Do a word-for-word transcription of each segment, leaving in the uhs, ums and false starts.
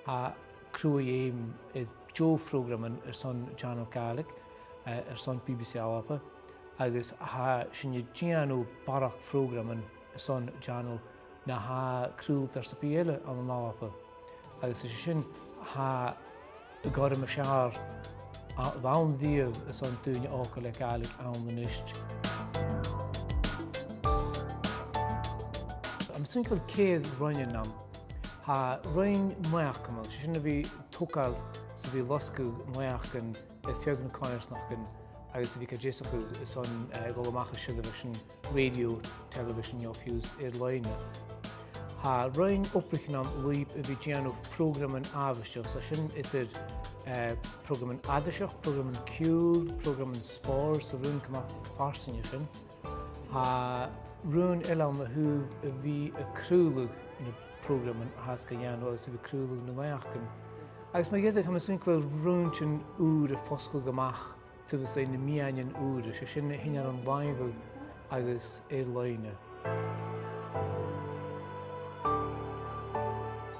Tha cruth-fheum air deagh phrògraman airson Channel Gàidhlig, eh, airson B B C Alba, agus tha sinn a' dèanamh barrachd phrògraman airson Channel na tha craoladh air sam bith eile ann an Alba. Agus 's e sin, tha an cothrom as fheàrr a bh' ann riamh airson daoine fhàgail le Gàidhlig ann a-nis. Tha mi a' smaoineachadh gu bheil ceithir roinnean ann. Tha roinn naidheachdan ann, 's e sin a bhith a' togail 's a bhith a' losgadh naidheachdan air feadh nan coimhearsnachdan agus a bhith ga deasachadh airson, eh, a dhol a-mach à television, radio, television no fiù 's air-loidhne. Tha roinn obraichean ann an lùib a bhith a' dèanamh phrògraman àbhaisteach, 's e sin eadar, eh, prògraman aithriseach, prògraman ciùil, prògraman spòrs, 's e rùn gu math farsaing a tha sin. Tha rùn eile ann a thaobh a bhith a' craoladh na prògraman a thathas ga dhèanamh agus a bhith a' craoladh na naidheachdan. Agus mu dheireadh, tha mi a' smaoineachadh gu bheil rùintean ùra a' fosgladh a-mach taobh a-staigh nam meadhanan ùra, 's e sin a' tighinn air an làimh agus air-loidhne.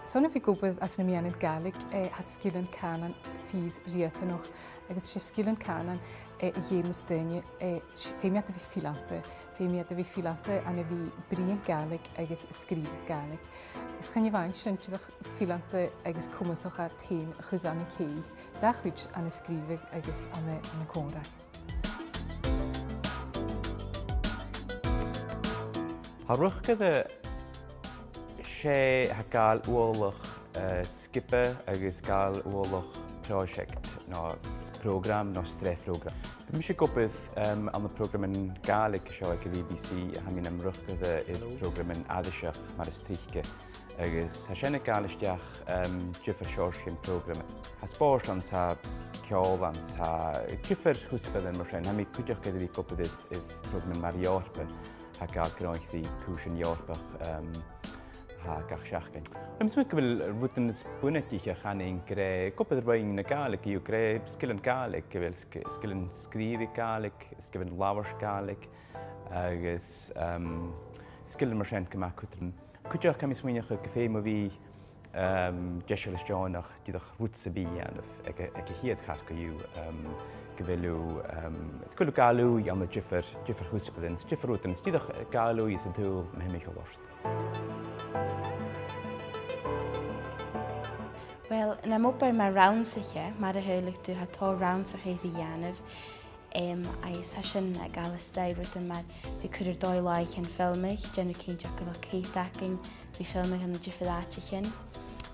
Son a bhith ag obair anns na meadhanan Gàidhlig, eh, tha sgilean cànain fìor riatanach, agus 's e sgilean cànain, eh, a dh'fheumas daoine, eh, s-, feumaidh iad a bhith fileanta, feumaidh iad a bhith fileanta ann a bhith a' bruidhinn Gàidhlig agus a' sgrìobhadh Gàidhlig. Is chan e a-mhàin sin, dìreach fileanta agus comasach iad fhèin a chur ann an cèill, dà chuid ann an sgrìobhadh agus ann an, ann an còmhradh. Tha riochdaireachd, 's e, tha e a' gabhail uallach, eh, sgioba agus a' gabhail uallach pròiseact no prògram no sreath phrògram. Bidh mise ag obair, em, ann am prògraman Gàidhlig seo aig a' B B C, a tha mi nam riochdaireachd air prògraman aithriseach mar as trice. Agus tha sin a' gabhail a-steach, em, diofar sheòrsaichean prògraman. Tha spòrs ann, tha ceòl ann, tha diofar chuspairean mar sin. Tha mi cuideachd air a bhith ag obair air, air prògraman mar Eòrpa, tha e a' gabhail gnothaichean ri cùisean Eòrpach, em, tha gach seachdain. Tha mi a' smaoineachadh gu bheil rudan nas bunaiteaiche a chanainn gur e ag obair air roinn na Gàidhlig, gu bheil sgilean Gàidhlig, gu bheil sg-, sgilean sgrìobhaidh Gàidhlig, sgilean labhairt Gàidhlig, agus, em, sgilean mar sin gu math cudromach. Cuideachd, tha mi a' smaoineachadh gu feum a bhith, em, deiseil is deònach dìreach rud sam bith a dhèanamh aig a', aig a' chiad char co-dhiù, em, gu bheil thu, em, gu bheil thu a' gabhail ùidh ann an diofar, diofar chuspairean, diofar rudan, dìreach a' gabhail ùidh san t-saoghal mu thimcheall ort. Uill, nam obair mar rannsaiche, mar a shaoileadh tu, tha tòrr rannsachaidh ri dhèanamh, em, agus tha sin a' gabhail a-staigh rudan mar bhith a' cur air dòigh làithean filmeadh, dèanamh cinnteach gu bheil cead againn a bhith a' filmeadh ann an diofar àiteachan,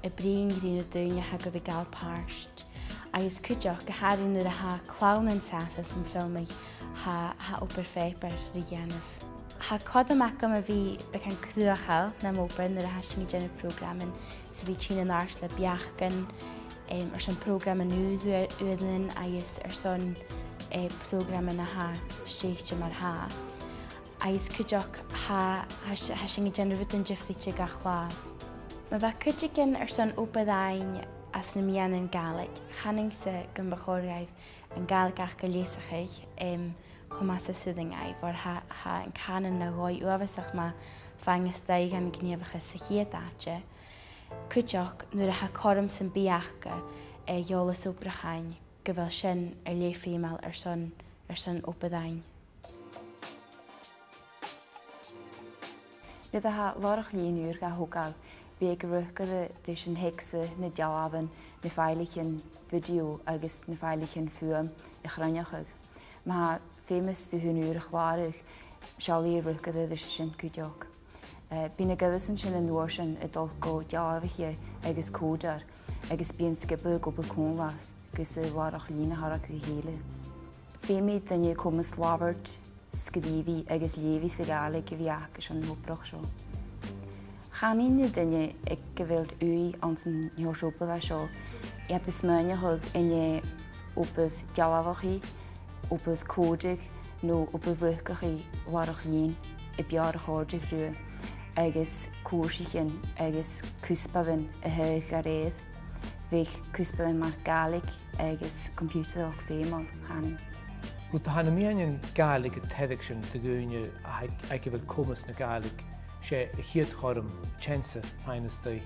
a' bruidhinn ri na daoine a tha gu bhith a' gabhail pàirt. Agus cuideachd, gu h-àraidh nuair a tha clann an sàs anns an fhilmeadh, tha, tha obair phàipeir ri dhèanamh. Tha cothrom agam a bhith beagan cruthachail nam obair nuair a tha sinn a' dèanamh prògraman, 's a bhith a' tighinn an àirde le beachdan, em, airson prògraman ùra, uaireannan agus airson, eh, prògraman a tha stèidhichte mar-thà. Agus cuideachd tha, tha s-, tha sinn a' dèanamh rudan diofraichte gach latha. Ma bha cuideigin airson obair fhaighinn anns na meadhanan Gàidhlig, chanainn-sa gum bu chòir dhaibh a' Ghàidhlig aca leasachadh, em, cho math 's as urrainn dhaibh, oir tha, tha an cànan na dhòigh uabhasach math faighinn a-staigh dhan ghnìomhachas sa chiad àite. Cuideachd, nuair a tha cothrom sam bith aca, eh, eòlas obrachain, gu bheil sin air leth feumail airson, airson obair fhaighinn. Nuair a tha làrach-lìn ùr ga thogail, bidh e gu riochdaireachd ris an teagasg na dealbhan, na fàiltean bhidio agus na fàiltean fuaim a chruinneachadh. Ma tha feumas do dhuine ùr a chlàradh, seallaidh e riochdaireachd ris sin cuideachd. Eh, bidh na goireasan sin an uair sin a' dol gu dealbhaiche agus còmhdar, agus bidh an sgioba ag obair còmhla gus an làrach-lìn a tharraing ri chèile. Feumaidh daoine comas labhairt, sgrìobhaidh agus leughaidh sa Ghàidhlig a bhith aca airson na h-obrach seo. Chanainn ri daoine aig a bheil ùidh anns an t-seòrsa obrach seo, iad a' smaoineachadh an e obair dhealbhachaidh, obair còmhdaidh no obair bhruachaidh làrach-lìn a b' fheàrr a chòrdadh riutha, agus cùrsaichean agus cuspairean a thaghadh dha-rìribh, bhiodh cuspairean mar Gàidhlig agus coimpiutaireachd feumail, chanainn. Uill, tha na meadhanan Gàidhlig a' tairgsinn do dhaoine aig, aig a bheil comas na Gàidhlig, 's e a' chiad chothrom teansa fhaighinn a-staigh.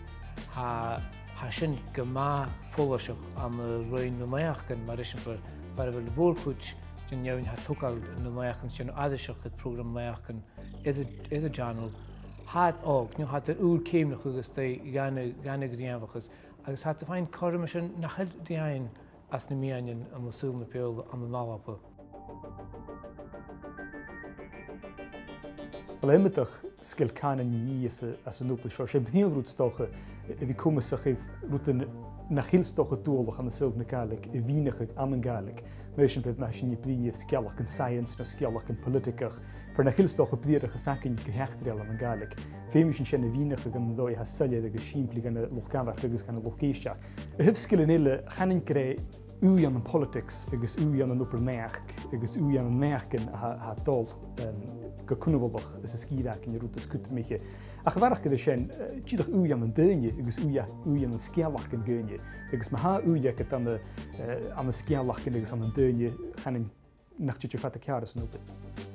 Tha, Tha sin gu math follaiseach ann an roinn nan naidheachdan, mar eisimpleir, far a bheil a' mhòr-chuid den fheadhainn a tha a' togail nan naidheachdan sin aithriseach aig prògram naidheachdan air, air an t-seanail, tha iad òg, no tha iad air ùr-cheumnachadh a-staigh dhan a', dhan a' ghnìomhachas, agus tha iad a' faighinn cothrom sin nach eil ri fhaighinn anns na meadhanan ann an saoghal na Beurla ann an Alba. Uill, iomadach sgil cànain a dhìth às a', às an obair seo. 'S e am prìomh rud, 's dòcha, a bhith comasach air rudan nach eil, 's dòcha, dualach ann an saoghal na Gàidhlig a mhìneachadh ann an Gàidhlig. Mar eisimpleir, ma tha sinn a' bruidhinn air sgeulachdan science no sgeulachdan poilitigeach, far nach eil, 's dòcha, briathrachas againn gu h-eachdraidheil ann an Gàidhlig. Feumaidh sinn sin a mhìneachadh ann an dòigh a tha soilleir agus sìmplidh dhan a' luchd-amhairc agus dhan an luchd-èisteachd. A thaobh sgilean eile, chanainn gur e ùidh ann am politics agus ùidh ann an obair-naidheachd agus ùidh ann an naidheachdan a tha, a tha a' dol, em, gu cunbhalach anns an sgìre againn, an rud as cudromaiche. Ach a bharrachd air sin, eh, dìreach ùidh ann an daoine agus ùidh, ùidh ann an sgeulachdan dhaoine. Agus ma tha ùidh agad ann an, eh, ann an sgeulachdan agus ann an daoine, chanainn nach tèid thu fada ceàrr san obair.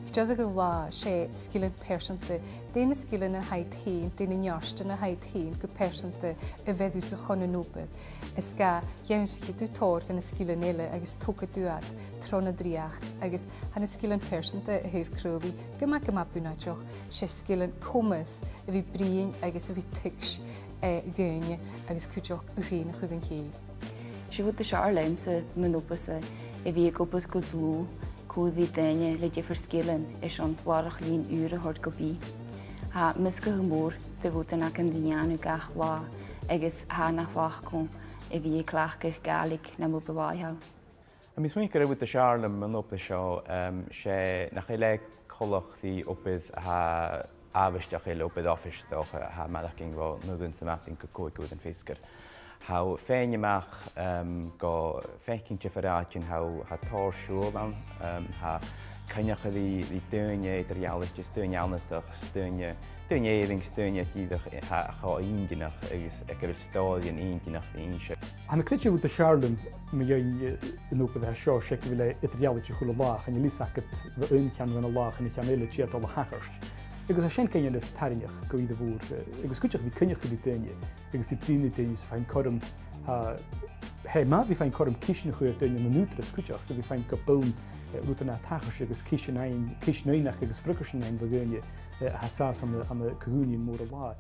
Gu dearbh, 's e sgilean pearsanta, dè na sgilean a th' agad fhèin, dè na neartan a th' agad fhèin gu pearsanta a bheir thusa chun an obair. Is ged a dh'ionnsaich thu tòrr dha na sgilean eile agus tog thu iad tron an dreuchd, agus tha na sgilean pearsanta a thaobh craolaidh gu math, gu math bunaiteach, 's e sgilean comas a bhith a' bruidhinn agus a bhith a' tuigs-, eh, dhaoine agus cuideachd thu fhèin a chur an cèill. 'S e rud as fheàrr leamsa mun obair-sa a bhith ag obair gu dlùth còmhla ri daoine le diofar sgilean airson làrach-lìn ùr a thoirt gu bith. Tha measgachadh mòr de rudan agam ri dhèanamh gach latha agus tha e na thlachd dhomh a bhith a' cleachdadh Gàidhlig nam obair làitheil. Tha mi a' smaoineachadh gur e rud as fheàrr leam mun obair seo, em, 's e nach eil e coltach ri obair a tha àbhaisteach eile, obair oifis, 's dòcha, a tha a' maireachdainn bho naoi uairean sa mhadainn gu còig uairean feasgar. Tha thu a' faighinn a-mach, em, gu faicinn diofar àitean, tha, tha tòrr siubhail ann, em, tha coinneachadh ri, ri daoine eadar-dhealaichte, 's daoine annasach, 's daoine, daoine Èirinn, 's daoine dìreach, eh, tha cho inntinneach agus aig a bheil stòiridhean inntinneach ri innse. Tha mi a' creidsinn gur e rud as fheàrr leam mu dheidhinn, eh, an obair a tha seo, 's e gu bheil e eadar-dhealaichte a h-uile latha, chan eil fhios agad bho aon cheann dhen latha chun a' cheann eile dè tha dol a thachairt. Agus tha sin gu math tarraingeach gu ìre mhòr, eh, agus cuideachd a bhith a' coinneachadh ri daoine, agus a' bruidhinn ri daoine 's a' faighinn cothrom, eh, tha e math a bhith a' faighinn cothrom ceistean a chur air daoine mun ùghdarras cuideachd, a bhith a' faighinn gu bonn, eh, rudan a tha a' tachairt agus ceistean fhaighinn, ceistean fhaighinn agus freagairtean fhaighinn bho dhaoine, eh, a tha an sàs ann an, ann an co-dhùnaidhean mòra latha.